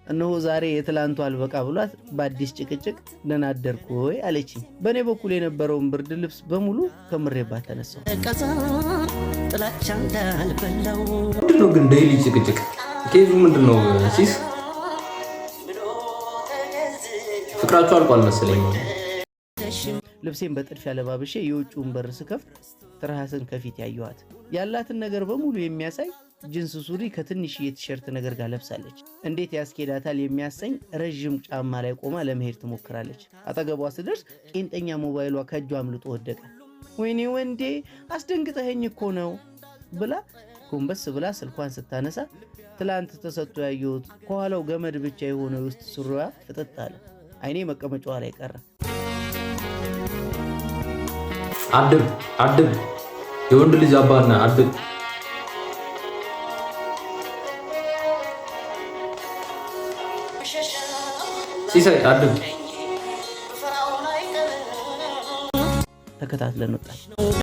እነሆ ዛሬ የትላንቱ አልበቃ ብሏት በአዲስ ጭቅጭቅ ደህና አደርክ ወይ አለችኝ። በእኔ በኩል የነበረውን ብርድ ልብስ በሙሉ ከምሬባት ተነሳሁ። ጥላቻ እንዳልበላው። ምንድነው ግን daily ጭቅጭቅ case ኡ ምንድነው? Sis ፍቅራችሁ አልቋል መሰለኝ። ልብሴን በጥድፊያ ለባብሼ የውጭውን በር ስከፍት ትርሃስን ከፊት ያየኋት ያላትን ነገር በሙሉ የሚያሳይ ጅንስ ሱሪ ከትንሽ የቲሸርት ነገር ጋር ለብሳለች። እንዴት ያስኬዳታል የሚያሰኝ ረዥም ጫማ ላይ ቆማ ለመሄድ ትሞክራለች። አጠገቧ ስደርስ ቄንጠኛ ሞባይሏ ከእጇ አምልጦ ወደቀ። ወይኔ ወንዴ አስደንግጠኸኝ እኮ ነው ብላ ጎንበስ ብላ ስልኳን ስታነሳ ትላንት ተሰጥቶ ያየሁት ከኋላው ገመድ ብቻ የሆነው የውስጥ ሱሪዋ ፍጥጥ አለ። አይኔ መቀመጫዋ ላይ ቀረ። አድብ አድብ፣ የወንድ ልጅ አባና አድብ። ሲሳይ አድብ። ተከታትለን ወጣን።